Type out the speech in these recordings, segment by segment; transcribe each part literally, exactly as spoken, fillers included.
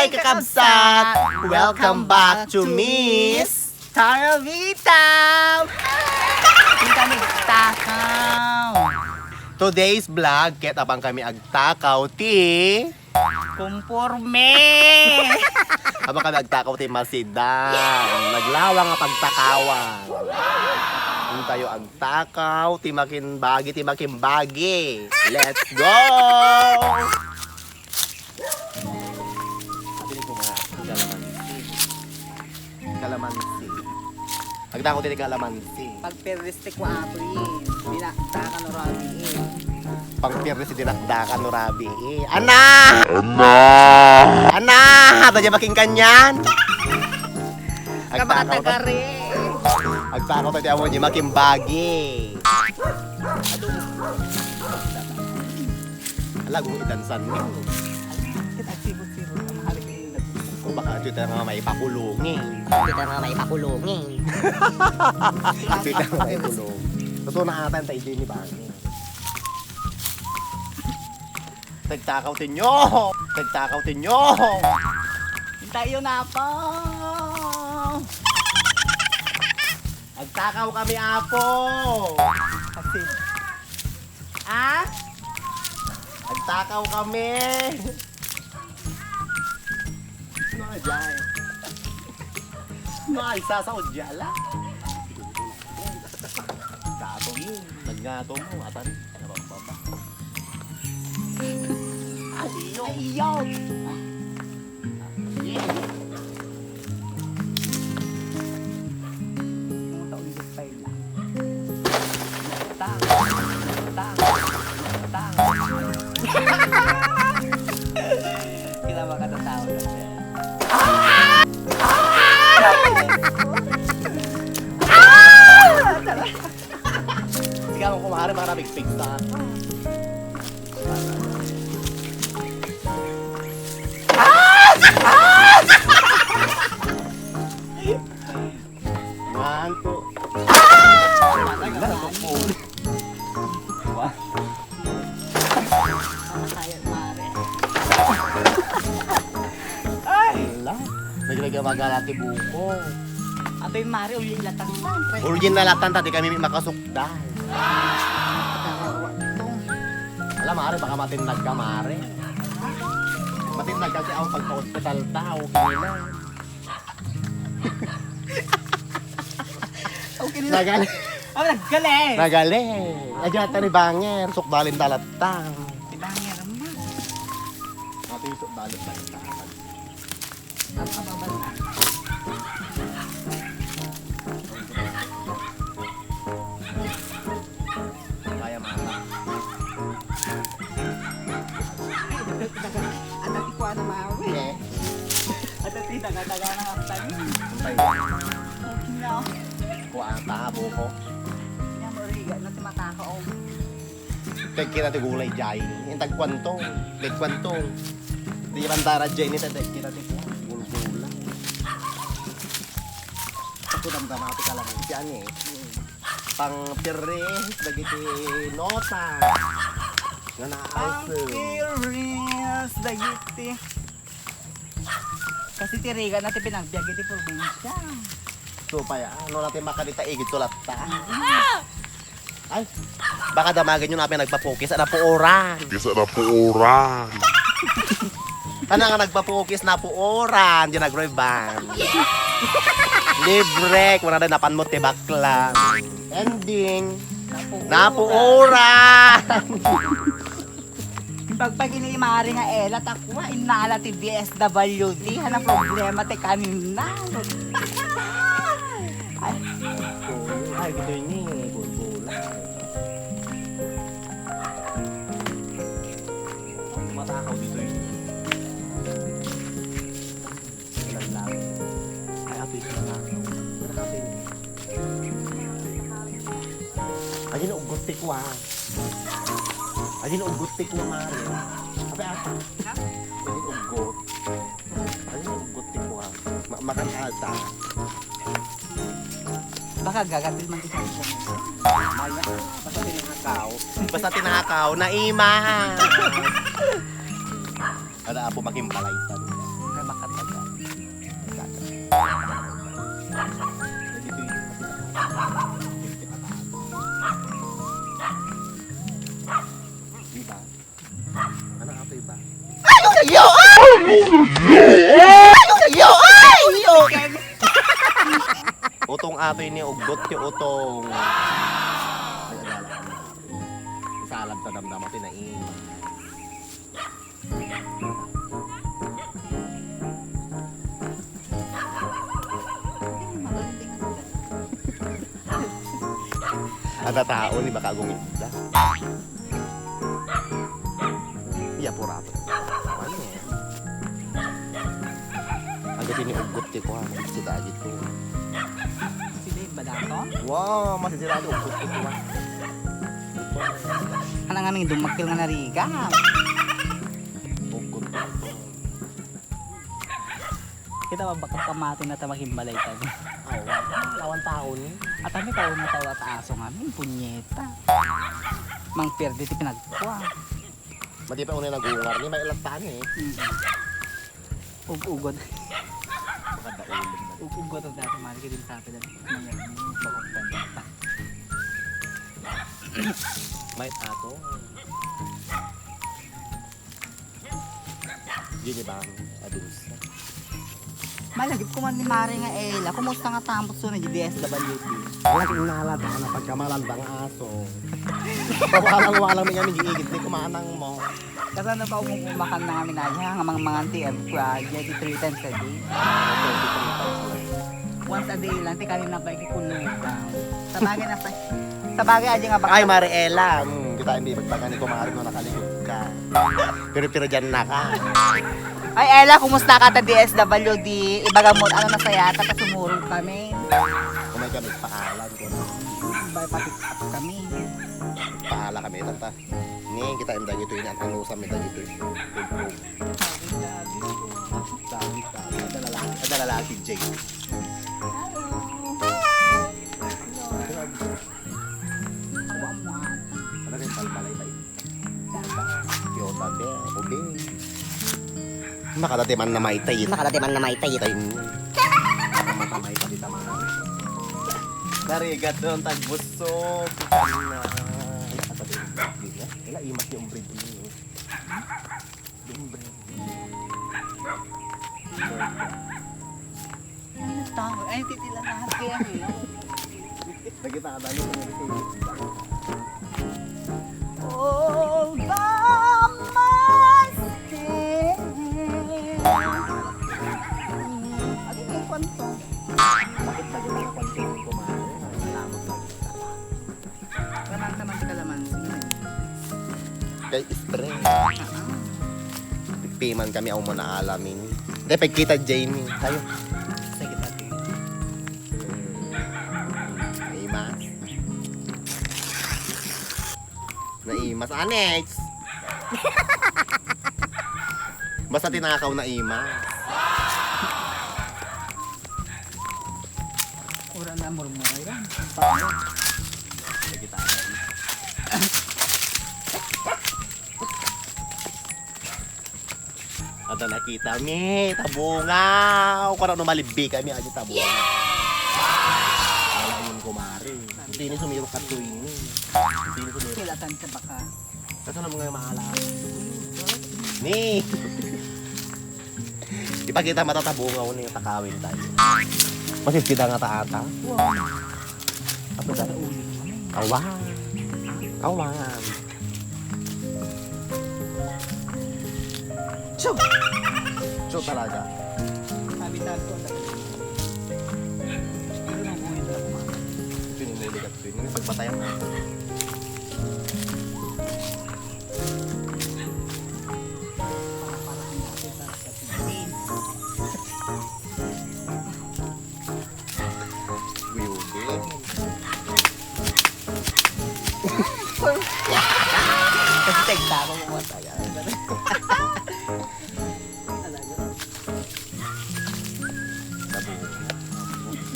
Kakabsat! Welcome back to Miss Taravita! Kita nagtakaw! Today's vlog, ket apan kami agtakaw ti Kumporme! Apan kami agtakaw ti masidan. Naglawang nga pagtakawan. Intayo agtakaw ti makimbagi, ti makimbagi. Let's go! Abili ko nga, kalamansi. Kalamansi. Agdako ti kalamansi. Pagperres ti kuato, eh. Dinakdakan no rabii, eh. Pagperres, dinakdakan no rabii, eh. Ana! Ana! Ana! Tadya makin kanyan? Agtakaw ta-, agtakaw ta ti amo ni makimbagi. Ala, kung idansan mo. Kita sibot-sibot, ang mahalik yung labi. Kung baka ito tayo nga may pakulungi. Ito tayo nga may pakulungi. Ito tayo nga may kulungi. Totoo na ata yung tayo ni Bani. Tagtakaw tinyo! Tagtakaw tinyo! Tayo na po! Agtakaw kami, apo! Kasi, ah? Agtakaw kami! Ano ka dyan? Ano ka, isasaod dyan lang? Gato mo, naggato mo, atan, nabababa. Ay, iyo! Ay, iyo! Kita makatatawa ka, sir. Ikaw, kumare, para bigpig sa ako. One, two. Ah! Wala, natukpong. Wa-, ay! Wala. Naglagay magala ti buko. Abay, mare, uli latan man. Uli na latan, ta di kami makasukdan. Ala, mare, baka matinag ka, mare. Matinag kasi ako pagka-hospital ta, okay na. Okay na. Nagali. Oh, nagali. Nagali. Aja ta ni Banger, sukdalin talatta. Ni Banger, ma. Ate, sukdalin talatta. Ang kababal na. Kaya, mama. Ano ti kuan, mama? Eh. Ano ti daga-daga na ang tanim? Ang tanim. No. Kuan, tabo ko. Yan, mariga na ti mata ko, oh. Tagkita ti gulay, jay. Yung tagkuanto. Tagkuanto. Di bantara, jay, ni tagkita ti gulgula. Ako damdama ti kalamansi, ani. Pangpiris dagiti nota nga naaisem. Pangpiris dagiti. Kasi ti riga na ti pinagbiag iti probinsya. So, pay, ano na ti makadita igid sulat ta? Ay, baka damagen yo na pay nagpapukis, a napuoran. Kisa napuoran. Ano nga nagpapukis, napuoran, di nag-rebound. Libre, kung ano, napanmot ti bakla. Ending, napuoran. Pagpagini mari nga Ella, takwa, innala ti D S W D, hana problema ti kanina. Ay. Ay, ito ni, gulgula. Matakaw dito yun. Ilan lang. Ay, ato yung matakaw. Ano kasi yun? Ay, yun, ugot ti kwa. Ay, yun, ugot ti kwa, mare. Ape, ata. Ha? Ay, yun, ugot. Ay, yun, ugot ti kwa. Ma-, makan ata. Baka gagatil man ti cellphone. Maya, basta tinakaw. Basta tinakaw, naima. Ada apo makin balay tan. Kay baka Ato ini uggot ti utong. Ay, agala ka na. Isalad ta damdama ti naima. Ada tao ni baka agungit da. Iya, purato. Ano? Agad ini uggot ti kuan, si dagit ko. Sila yung badato? Wow, masisira yung uggot ti kuan. Ano nga nang dumakil nga narigat? Uggot ti kuan. Kita ba, baka kamati na ta mahimbalay tayo. Awan, awan tao ni. At kami tao na tao at aso nga, min, punyeta. Mang perde ti pinagkwa. Madi pa unay nagungar ni, may ilang taan eh. Mm. Ug-ugod. Makadaulog na. Ug-ugod ang dati, mali ka din sa atin. Mga, mga, mga, May ato. Gini ba ang adunsa? Malagip ko man ni Mare nga Ella. Kumusta nga tambot so na D S W D? Wala kang nalata na pagkamalanda nga aso. Pawalang-walang ni kami giigid ni kumanang mo. Kasano ka umumakan na kami na nga mga mga T M ko, ah, three times a day. Once a day lang, ti kami na pa ikikulugan. Sabagay na pa. Sabagay, adi nga baka. Ay, Mare Ella, mm, kita hindi magbaga ni Kumare no nakalikod ka. Pero, pero dyan na ka. Ay, Ella, kumusta ka ta D S W D? Ibaga mo, ano, nasaya ka, ta sumurog kami. Kumay kami, paalam ko na. Bay, pa-pick up kami. Paala kami, tata. Ni, kita yung dagito, ini, ang anusan may dagito. Tugtog. Sabi, sabi. Ada lalaki, ada lalaki, Jay. Ano kayong palpalay ba? Kyoto, be. Ako, be. Makadati man na may tayo. Makadati man na may tayo. Tayo. Matamay pa di tama. Narigat doon, tagbusog. Ano na? Ay, wala, imas yung bread niyo. Yung bread. Ano tawag? Ay, titilahan ko yan eh. Nakita ka dali kung ano yung Oh, the mistake. Ano yung kwanto? Bakit pag yung mga kwanto yung kumain? Salamat lang. Kalamansi, kalamansi. Kay spray. Ah. Piman kami, aw mo na alamin. Hindi, pagkita, Jamie. Tayo. Sige, dati. Naimas. Naimas. Anex! Basta tinakaw, naimas. Ura na murmura yan. Sige, tayo. Ada nakita mi, tabungaw. Kung ano, malibbi kami, adi tabungaw. Wala yun, kumari. Hindi ni sumirok ka tuwing ni. Hindi ni sumirok. Kilatan ka baka. Kaso na mga maala. Ni. Ipakita matatabungaw ni takawin tayo. Masip kita nga taata. Apo da. Awan. Awan. Chu! Chu talaga. Sabi-sabi ko, ano? Ano nang buhay na ako? Ito yung niligat ko yun. Yung nagpatayan na. Para, para ang dati, para sa Pilipinas. Guyubi. Kasi tagtaro mo talaga.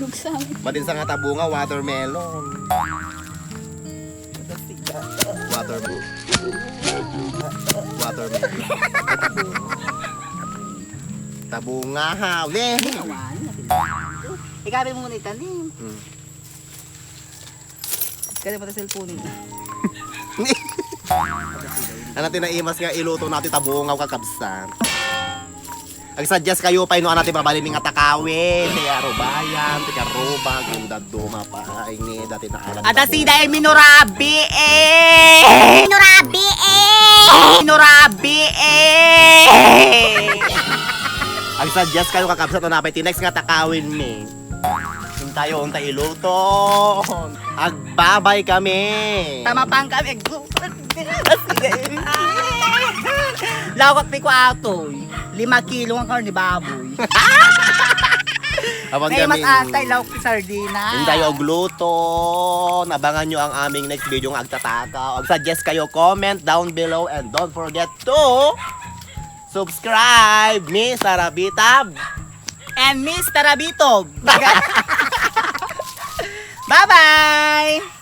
Lugsang. Madin sa nga tabunga, watermelon. Water, watermelon. Tabunga, ha? Uli! Awan, natin. Ikabi mo ni tanim. Hmm. Kaya pati cellphone. Ano tinaimas nga iluto natin tabungaw, kakabsat? Nagsuggest kayo pay no ania ti mabalinmi nga takawin. Ti arubayan, ti karubag, yung daduma pa. Ay, ni, dati na alam. Ada sida ay minurabi eh! Minurabi eh! Minurabi eh! Nagsuggest kayo, kakabsat, no ania pay ti next nga takawinmi. Intayo, inta iluto. Agbabay kami. Tama pang kami. Lawak ti kuatoy. Lima kilo nga karne baboy. Awan. May kami mas atay, lawak ti sardinas. Intayo agluto. Abangan nyo ang aming next video nga agtataka. Ag-suggest kayo, comment down below, and don't forget to subscribe, Miss Arabitab. And Miss Tarabitob. Bye-bye!